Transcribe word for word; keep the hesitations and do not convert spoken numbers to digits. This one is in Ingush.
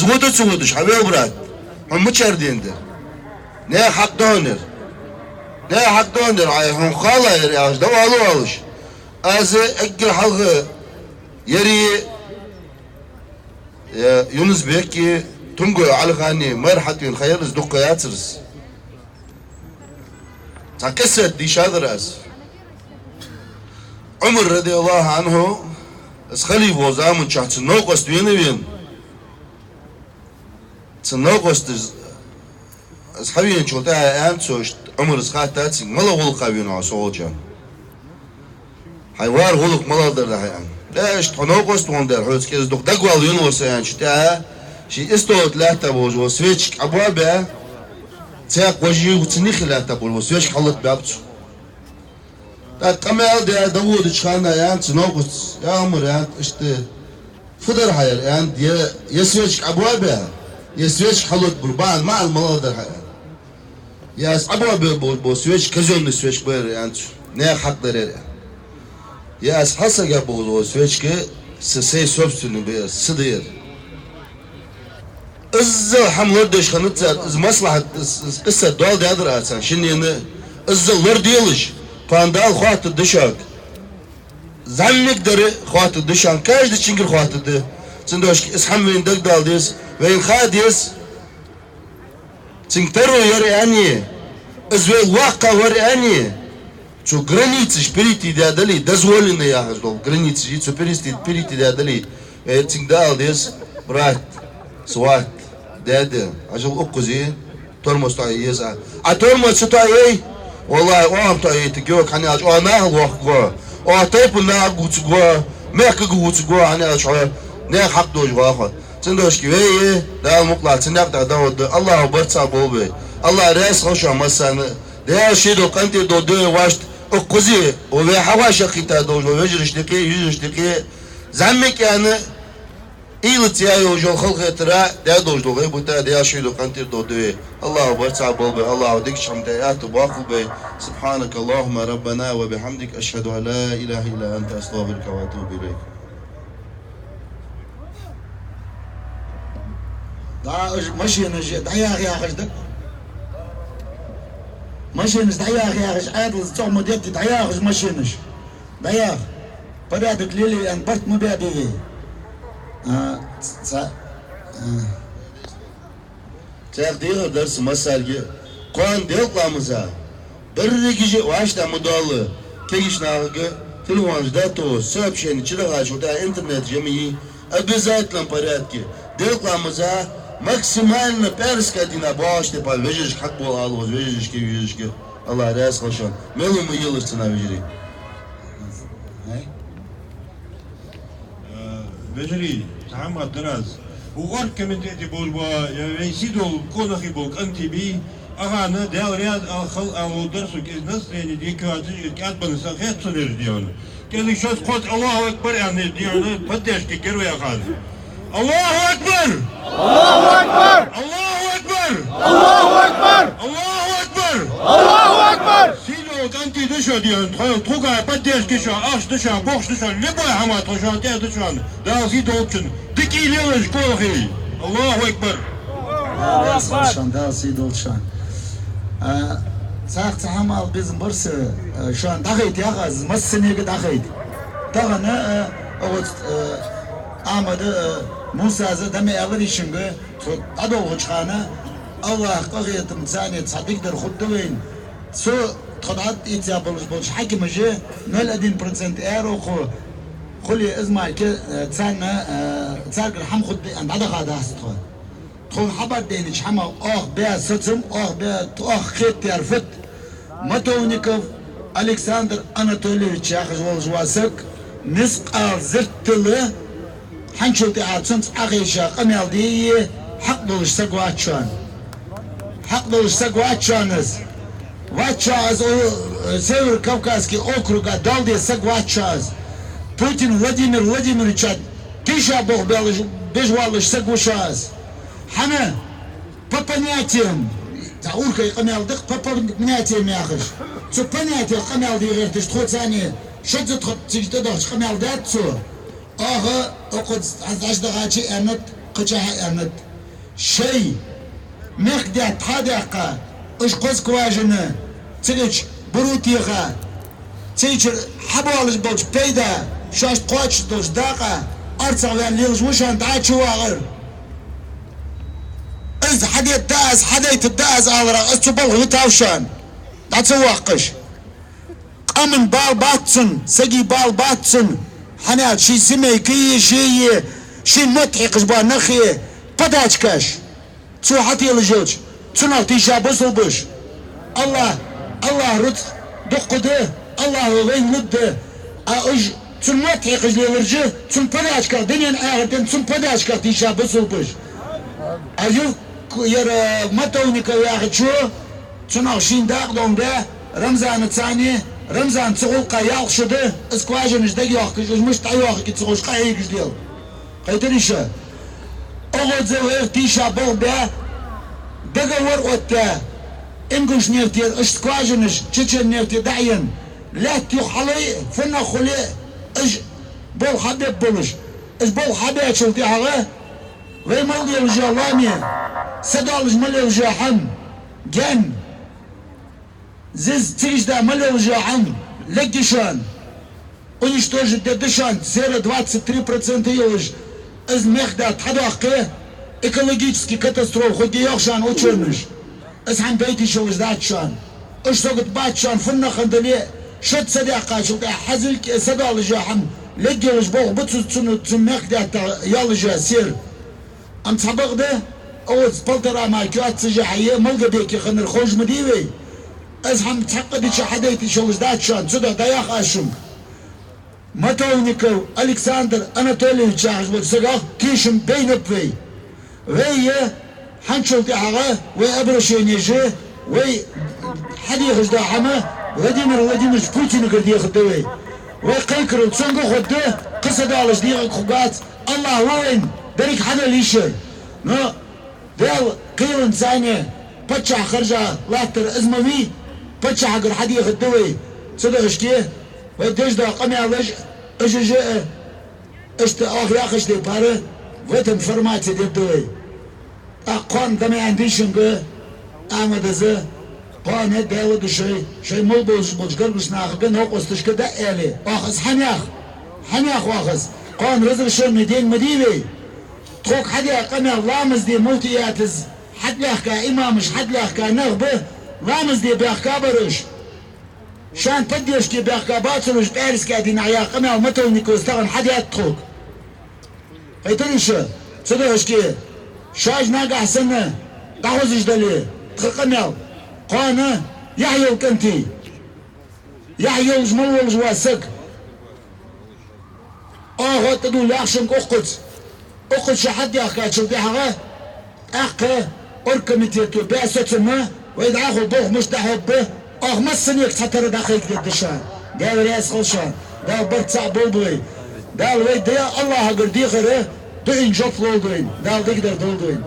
Из гӀо да ца гӀо деш, хьа вел брат, хьона мичара денна дар? Наьха хьакъ да хьона ер. Наьха хьакъ да хьона ер, Ӏа хьона хала ер яхаш, дӀаала оалаш. Аз эггара хьалха яри, э, Юнус-Беки, Тунгой Ӏалихани мара хьатӀавена ха яр из, дукха ха яцар из. Цхьа къисса дийшадар аз. Ӏумар, радияллаху Ӏанху, из халифа волча заман чухь цун новкъост вена а вена. Цун новкъосташа из хьавеначул тӀехьагӀа аьннад цо, иштта Ӏумара из хаьттад цунга: «МалагӀа гӀулакха вена хьо со волча?» «Хьай вар гӀулакх малагӀа дар да хьа?» «Э, иштта хьо новкъост волча дар, хьоца кӀезига дукха дагавала вена ва со», — аьнначул тӀехьагӀа, ший истола тӀа лаьтта болаш бола свечка Ӏобоабаь, цхьаькха вожий ва цун юхе лаьтта болаш бола свечка хьаллатабаьб цо. ТӀаккха къамаьл даь дӀаводача хана аьннад цун новкъостас: «Я Ӏумар, — аьннад, — иштта фу дар хьа ер?» — аьннад. «Е, е свечка Ӏобоабаь, е свечка хьаллатабар бахьан, маӀан малагӀа дар хьа?» — аьннад. «Е аз Ӏобоабаь бола, бола свечка казённый свечка ба ер, — аьннад цо, — наьха хьакъ дар ер, — аьннад. — Е аз хьасагаб бола, бола свечка са, сай собственный ба ер, са да ер». Иззал хӀама лорадеш хиннад цар, из маслахьат, из, из къисса доал даьдар аз царна шиннена, иззал лораделаш, кхоана Дала хоаттаргда шуга. ЗӀамига дар а хоаттаргда шоана, каждыйчунгара хоаттаргда. Цудухьа из хӀама вайна дагадала деза, вайна ха деза. Цунга таро яр аьнна, из вай воккха вар аьнна, цу границаш перейти даь дале, дозволено яхаш дола границаш, цу перейти, перейти даь дале, э, цунга ала деза: «Брат, сват, даьда, хьажал укхаза, тормоз тоае еза Ӏа». «Ӏа тормоз ца тоае?» «Валлахьи, оаха-м тоаийтаргья, хӀана аьлча оаха нахал воаккхаргва, оаха тайпан нахага вувцаргва, мехкага вувцаргва, хӀана аьлча хьо наьха хьакъ долаш ва хьо». Цудухьа вай, Дала мукъалахь, цу наькъа тӀа дӀагӀоргда. АллахӀа барт цхьа болба вай. АллахӀ раьза хилва шоана массарна. Даьла шийдолча къинтӀера долда вай вӀашта укхаза, вай хьавӀашагӀкхийтта долаш дола вежарашта юкъе, йижарашта юкъе, зӀамига аьнна, уйла ца яь йолаш йола халахетар, даь долаш дола гӀийбат, Даьла шийдолча къинтӀера долда вай. АллахӀа барт цхьа болба вай, АллахӀа дикача хӀаман тӀа аьттув боаккхалба вай. سبحانك اللهم ربنا وبحمدك، أشهد أن لا إله إلا أنت، أستغفرك وأتوب إليك. Да, уж машинаш дӀаяха яхаш да. Машинаш дӀаяха яхаш, Ӏаьдалца цӀогӀа ма детта, дӀаяха уж машинаш. ДӀаяха. Порядок лелае аьнна барт ма баьбий вай. А, ца, а. Цхьаькха дехар дар са массарга а. Кхоана делкъа ламаза берригаш а вӀаштӀехьа ма доалла, кегийча нахага телефонаш дӀатохаш, сообщени чудахачул тӀехьагӀа интернет жа ма йий, обязательном порядке делкъа ламаза максимально пӀаьраска дийнахьа боагӀача тайпара вежарашка хьакъ бола ала укхаза вежарашка, йижарашка. АллахӀ раьза хилва шоана. Мел ва ма елаш цу наха, вежарий. Э, вежарий, цхьа хӀама дар аз. Укх оргкомитете болаш бола, е вай сийдолча къонахий бола къинтий бий, ахана Даьла раьза хилва ала ловргдар сога, из настроени дика йоацаш, из кӀаьдбенна са хет сона ераш, дий хьона. КӀезига шоаш кхоачаш «Аллаху акбар» аьнна, дий хьона, поддержка гир вай ахана. Аллаху акбар! Аллаху акбар! Аллаху акбар! Аллаху акбар! Аллаху акбар! Аллаху акбар! Сийдолча къинтий да шо, дий хьона, тхо, тхога поддержка шо, ахча да шо, бохча да шо, любой хӀама тхо шоана тӀа да шоана. Дала сий долда шун. Дика лелаш, къонахий. Аллаху акбар! Дала сий долда шоана, Дала сий долда шоана. А, цхьаькха цхьа хӀама ала безам бар са, а, шоана дӀахайта яхаш аз, массанега дӀахайта. Тахан, а, оац, а, Ахьмада, а, Мусаза дӀа ма аьларий шуга, тхо дӀадолхача хана, АллахӀа къахетамца цхьа дикадар хургда вайна. Цу тхо дӀатӀаийца болаш болча хьакимаша ноль один процент аьлар укхо, хуле из мара, э, царна, э, царгара хӀама хургда аьнна дӀадахадац тхо. Тхона хабар дайнача хӀамах оаха баь соцам, оаха баь, оаха кхетаяьр фуд? Матовников Александр Анатольевич яхаш волаш ва саг, мискъал зиртала хьанчул тӀехьагӀа цунца Ӏохайша къамаьл дийя хьакъ долаш саг вац шоана. Хьакъ долаш саг вац шоана из. Вац шоана из, о, Северо-Кавказский округа дал де саг вац шоана из. Путин Владимир Владимировича тийша болх беш, беш воаллаш саг ва шоана из. ХӀана? По понятиям, цхьа урхай къамаьл да-кх, по понятиям яхаш. Цу понятех къамаьл де гӀерташ тхоцани, шозза тхо цига тӀадахача къамаьл даьд цо. Оаха, укхаза хьа дӀачудахача аьннад, кхычахьа аьннад. Шоай мехкдаьтта хьадаьккха, уж кхо скважина, цига чу бур теха, цигачара хьабоалаш болча пайда, шоашта кхоачаш долча дакъа, орцагӀваьнна лелаш ва шоана дӀа а чу вагӀар. Из хьадетта да аз, хьадайтадда аз аларах, из цу балха витав шоана. ДӀа ца воаккхаш. Къаман бала бац цун, сага бала бац цун, хӀана аьлча ший семейка е, ший е, шийна мотт хьекхаш бола нах е, подачкаш. Цо хьателаш йолча, цунах тийша бусалба уж. АллахӀ, АллахӀа рузкъ дукха да, АллахӀа вайна лургда. А уж цунна мотт хьекхаш лелараш, цун подачках, дунен, ахартен цун подачках тийша бусалба уж. А юк-, яра Матовников яхачо, цунах шийна дакъа дӀаома бе, Рамзана цани, Рамзан цу гӀулакха ялх шу да, скважинаш дагайоахкаш, уж мишта дӀайоахаргья ца ховш къахьегаш лела. Кхетарий шо? Оаха вайх тийша болх бе, договор оттадаь, Ингушнефтера уж скважинаш Чеченнефте дӀаенна, лаьтта юха хьалой, фуннагӀа хуле, уж болх хьабергболаш. Уж болх хьабечул тӀехьагӀа вай мел лелаш йола лоаме, са доаллаш мел лелаш йола хӀама, гаьн, зиза, цига чу да мел лелаш йола хӀама лергья шоана. Уничтожить дергда шоана, сера двадцать три процента йолаш, из мехкдаьтта хьадоаккхе, экологически катастрофа хургья йоах шоана учёныша. Из хӀама дайта йиш йолаш дац шоана. Уж сагот бац шоана, фуннагӀа хинна дале а, шо ца даьккхачул тӀехьагӀа хьазилг а, са доаллаш йола хӀама лергйолаш болх ба цу, цун, цун мехкдаьтта йоаллаш йола сера. Ам цхьабакъда, оаха полтора марка йоаццаш хьае Малгобеке хиннар ховш ма дий вай. Из хӀама цхьаккха дича хьадайта йиш йолаш дац шоана, цудухьа дӀаях аз шуга. Матовников Александр Анатольевич яхаш волча сагах тешам байнаб вай. Вай е хӀанзчул тӀехьагӀа вай обращенеш, вай хьадехаш дола хӀама Владимир Владимирович Путинагара дехаргда вай. Вай кхайкарал цунга хургда, кхы са доаллаш дегӀага хургвац, АллахӀ ва вайна деррига хьадала йиш яр. Но Даьла кхеланца цхьана паччахь хержа латтар из ма вий, паччахьагара хьадехаргда вай. Цудухьа иштта вай деш дола къамаьлаш, уж, уж а, иштта оаха яхача тайпара в этом формате дергда вай. ТӀаккха кхоана дӀа ма аьннадий шуга, Ахьмад, из, кхоана Даьла да шоай, шоай мел болаш болча гаргарча нахага, новкъосташка дӀа а аьле. Оаха из хӀана ях? ХӀана ях оаха из? Кхоана разрешённый день ма дий вай. Тхога хьадаь къамаьл ламаз де муфтиятаца хьатӀалаьхка, имамаш хьатӀалаьхка нах ба, ламаз де баьхка бар уж. Шоана поддержке баьхка бацар уж, пӀаьраска дийнахьа яь къамаьл Матовниковс тахан хьадаьд тхога. Кхетарий шо? Цудухьа иштта шоаш нагахьа санна дӀахозаш дале тха къамаьл, кхоана яхь йола кӀантий, яхь йолаш мел волаш вола саг, оаха тӀадувла ях шуга укхаза. Укхаза шо хьадаьхкачул тӀехьагӀа, тӀаккха оргкомитето баь соцам, вай дӀахо болх мишта дӀахьоргба, оаха массанега цхьатарра дӀакхайкадергда шоана. Даьла раьза хилва шоана. Дала барт цхьа болба вай. Дала вай де АллахӀагара дехар дуӀайна жоп лолда вайна. Дала дикадар долда вайна.